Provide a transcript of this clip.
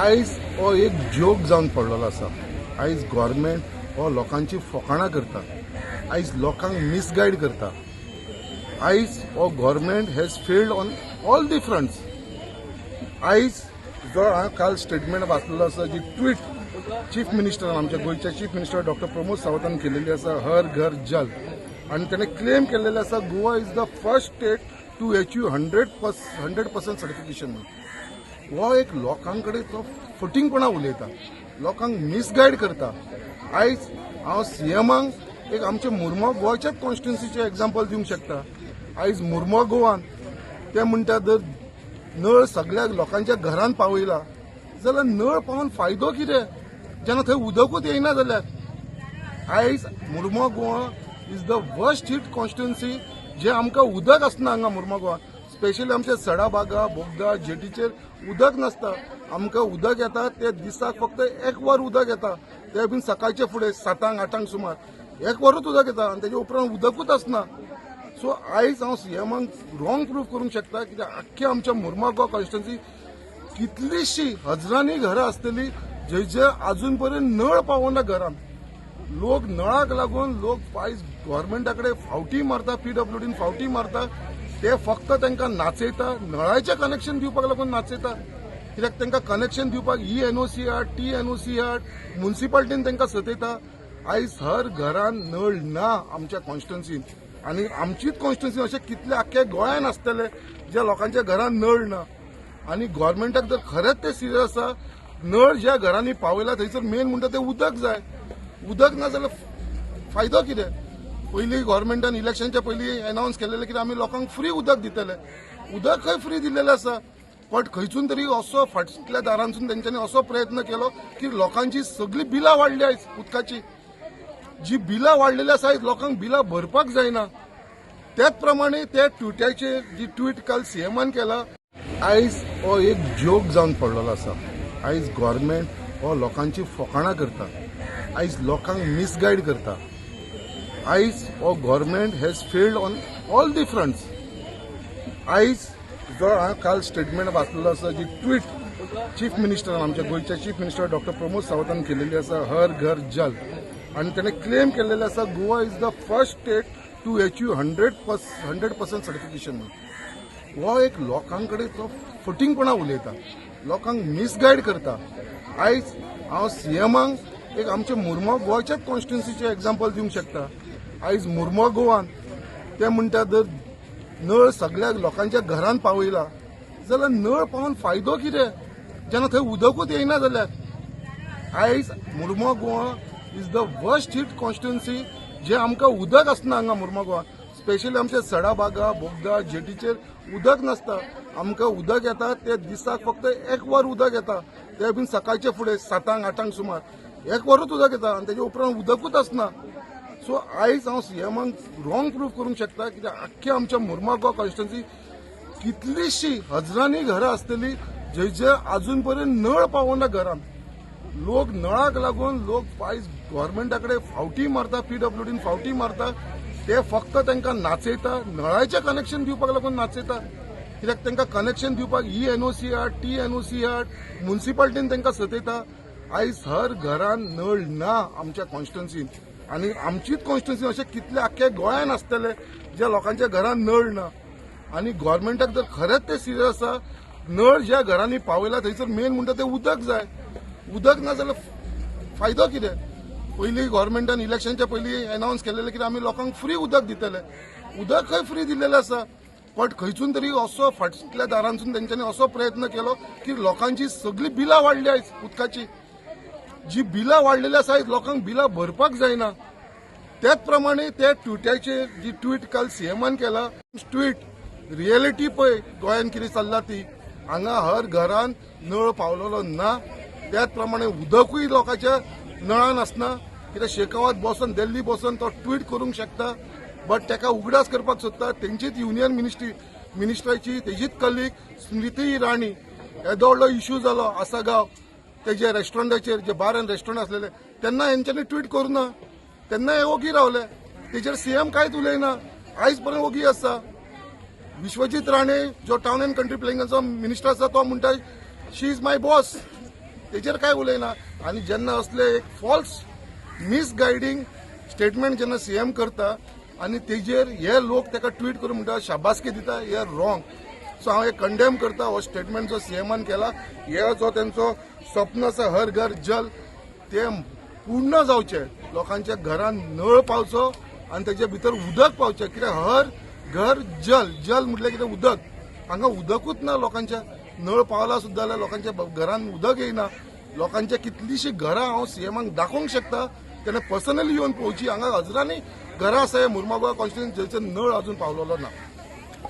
आयज हो एक जोक जावन पडलेलो आसा. आयज गव्हर्मेंट हो लोकांची फकाणां करता, आयज लोकांक मिसगायड करता. आयज हो government has failed on all the fronts. आयज जो हांवें काल स्टेटमेंट वाचलेलो आसा, जी ट्वीट चीफ मिनिस्टरान, आमच्या गोंयच्या चीफ मिनिस्टर डॉक्टर प्रमोद सावंतान केलेली आसा, हर घर जल, आनी तेणे क्लेम केल्लेले आसा, Goa is the first state to achieve 100% certification म्हणून. हो एक लोकां कडेन तो फटींगपणा उलयता, लोकांक मिसगायड करता. आयज हांव सीएमाक एक आमच्या मुरमो गोवाच्याच कॉन्स्टिट्युन्सीचें एग्जाम्पल दिवंक शकता. आयज मुरमो गोवान ते म्हणटा, जर नळ सगळ्या लोकांच्या घरान पावयला जाल्यार नळ पावोवन फायदो कितें, जेन्ना थंय उदकूच येयना जाल्यार? आयज Mormugao Goa is the worst hit constituency, जे आमकां उदक आसना हांगा मुरमो गोवा. स्पेशली आमच्या सडा बागा, बोगदा जेटीचेर उदक नासता. आमकां उदक येता ते दिसाक फक्त एक वर उदक येता, ते बीन सकाळचे फुडें 7-8 सुमार एक वरूच उदक येता आनी तेजे उपरांत उदकूच आसना. सो आयज हांव सीएमाक रॉंग प्रूफ करूंक शकता, कित्याक आख्खे आमच्या मुरमागो कॉन्स्टिट्युन्सी कितलीशी हजरांनी घरां आसतली जे जे अजून पर्यंत नळ पावना घरान. लोक नळाक लागून लोक आयज गव्हर्मेंटा कडेन फावटी मारता, पीडब्ल्यूडीन फावटी मारता. ते फक्त तांकां नाचयता, नळाचें कनेक्शन दिवपाक लागून नाचयता, कित्याक तांकां कनेक्शन दिवपाक ही एनओसी हाड, ती एनओसी हाड, मुन्सिपालिटीन तांकां सतयता. आयज हर घरान नळ ना आमच्या कॉन्स्टिट्युन्सीन आनी आमचीच कॉन्स्टिट्युन्सी अशे कितले आख्खे गोंयान आसतले ज्या लोकांच्या घरान नळ ना. आनी गव्हर्मेंटाक जर खरेंच ते सिरियस आसा, नळ ज्या घरांनी पावयला थंयसर मेन म्हणटा ते उदक जाय. उदक ना जाल्यार फायदो कितें? पयलीं गव्हर्मेंटान इलेक्शनच्या पयलीं अनावन्स केलेलें की आमी लोकांक फ्री उदक दितले. उदक खंय फ्री दिल्लेलें आसा, बट खंयसून तरी असो फाटल्या दारांसून तेंच्यांनी असो प्रयत्न केलो की लोकांची सगळी बिलां वाडली. आयज उदकाची जी बिलां वाडलेली आसा, आयज लोकांक बिलां भरपाक जायना. त्याच प्रमाणे त्या ट्विटाचेर जी ट्वीट काल सीएमान केला, आयज हो एक जोक जावन पडलेलो आसा. आयज गव्हर्मेंट हो लोकांची फकाणां करता, आयज लोकांक मिसगायड करता. आयज हो government has failed on all the fronts. आयज जो हांवें काल स्टेटमेंट वाचलेलो आसा, जी ट्वीट चीफ मिनिस्टरान, आमच्या गोंयच्या चीफ मिनिस्टर डॉक्टर प्रमोद सावंतान केलेली आसा, हर घर जल, आनी तेणे क्लेम केल्लेले आसा, Goa is the first state to achieve 100% certification म्हणून. हो एक लोकां कडेन तो फटींगपणा उलयता, लोकांक मिसगायड करता. आयज हांव सीएमाक एक आमच्या मुरमो गोवाच्याच कॉन्स्टिट्युन्सीचें एग्जाम्पल दिवंक शकता. आयज मुरमो गोवान ते म्हणटा, जर नळ सगळ्या लोकांच्या घरान पावयला जाल्यार नळ पावोवन फायदो कितें, जेन्ना थंय उदकूच येयना जाल्यार? आयज Mormugao Goa is the worst hit constituency, जे आमकां उदक आसना हांगा मुरमो गोवा. स्पेशली आमच्या सडा बागा, बोगदा जेटीचेर उदक नासता. आमकां उदक येता ते दिसाक फक्त एक वर उदक येता, ते बीन सकाळचे फुडें 7-8 सुमार एक वरूच उदक येता आनी तेजे उपरांत उदकूच आसना. सो आयज हांव सीएमाक रॉंग प्रूफ करूंक शकता, कित्याक आख्खे आमच्या मुरमागो कॉन्स्टिट्युन्सी कितलीशी हजरांनी घरां आसतली जे जे अजून पर्यंत नळ पावना घरान. लोक नळाक लागून लोक आयज गव्हर्मेंटा कडेन फावटी मारता, पीडब्ल्यूडीन फावटी मारता. ते फक्त तांकां नाचयता, नळाचें कनेक्शन दिवपाक लागून नाचयता, कित्याक तांकां कनेक्शन दिवपाक ही एनओसी हाड, ती एनओसी हाड, मुन्सिपालिटीन तांकां सतयता. आयज हर घरान नळ ना आमच्या कॉन्स्टिट्युन्सीन आनी आमचीच कॉन्स्टिट्युन्सी अशे कितले आख्खे गोंयान आसतले ज्या लोकांच्या घरान नळ ना. आनी गव्हर्मेंटाक जर खरेंच ते सिरियस आसा, नळ ज्या घरांनी पावयला थंयसर मेन म्हणटा ते उदक जाय. उदक ना जाल्यार फायदो कितें? पयलीं गव्हर्मेंटान इलेक्शनच्या पयलीं अनावन्स केलेलें की आमी लोकांक फ्री उदक दितले. उदक खंय फ्री दिल्लेलें आसा, बट खंयसून तरी असो फाटल्या दारांसून तेंच्यांनी असो प्रयत्न केलो की लोकांची सगळी बिलां वाडली. आयज उदकाची जी बिलां वाडलेली आसा, आयज लोकांक बिलां भरपाक जायना. त्याच प्रमाणे त्या ट्विटाचेर जी ट्वीट काल सीएमान केला, ट्वीट रियलिटी पळय गोंयान कितें चल्ला ती. हांगा हर घरान नळ पावलेलो ना, त्याच प्रमाणे उदकूय लोकांच्या नळान आसना. कित्याक शेखावत बसून, दिल्ली बसून तो ट्वीट करूंक शकता, बट ताका उगडास करपाक सोदता, तेंचीच union ministry मिनिस्टराची तेजीच colleague Smriti Irani, येदो व्हडलो इश्यू जालो आसागांव तेजे रेस्टॉरंटाचेर, जे बार अँड रेस्टॉरंट आसलेले, तेन्ना हेंच्यांनी ट्वीट करूं ना. तेन्ना हे ओगी रावले. तेजेर सीएम कांयच उलयना, आयज पर्यंत ओगी आसा. विश्वजीत राणे जो टावन अँड कंट्री प्लॅनिंगाचो मिनिस्टर आसा, तो म्हणटा, "She is my boss." तेजेर काय उलयना. आनी जेन्ना असले एक फॉल्स मिसगायडींग स्टेटमेंट जेन्ना सीएम करता आनी तेजेर हे लोक ताका ट्वीट करून म्हणटा, शाबासकी दिता, हे रॉंग. सो हांव हे कंडेम करता हो स्टेटमेंट जो सीएमान केला. हे जो तेंचो स्वप्न आसा हर घर जल, ते पूर्ण जावचे, लोकांच्या घरान नळ पावचो आनी तेजे भितर उदक पावचें. कित्याक हर घर जल, जल म्हटल्यार कितें? उदक. हांगा उदकूच ना. लोकांच्या नळ पावला सुद्दां जाल्यार लोकांच्या घरान उदक येयना. लोकांच्या कितलीशीं घरां हांव सीएमाक दाखोवंक शकता, तेणें पर्सनली येवन पळोवची. हांगा हजरांनी घरां आसा हे मुर्मागोवा कॉन्स्टिट्युएन्सी, जंयसर नळ अजून पावलेलो ना.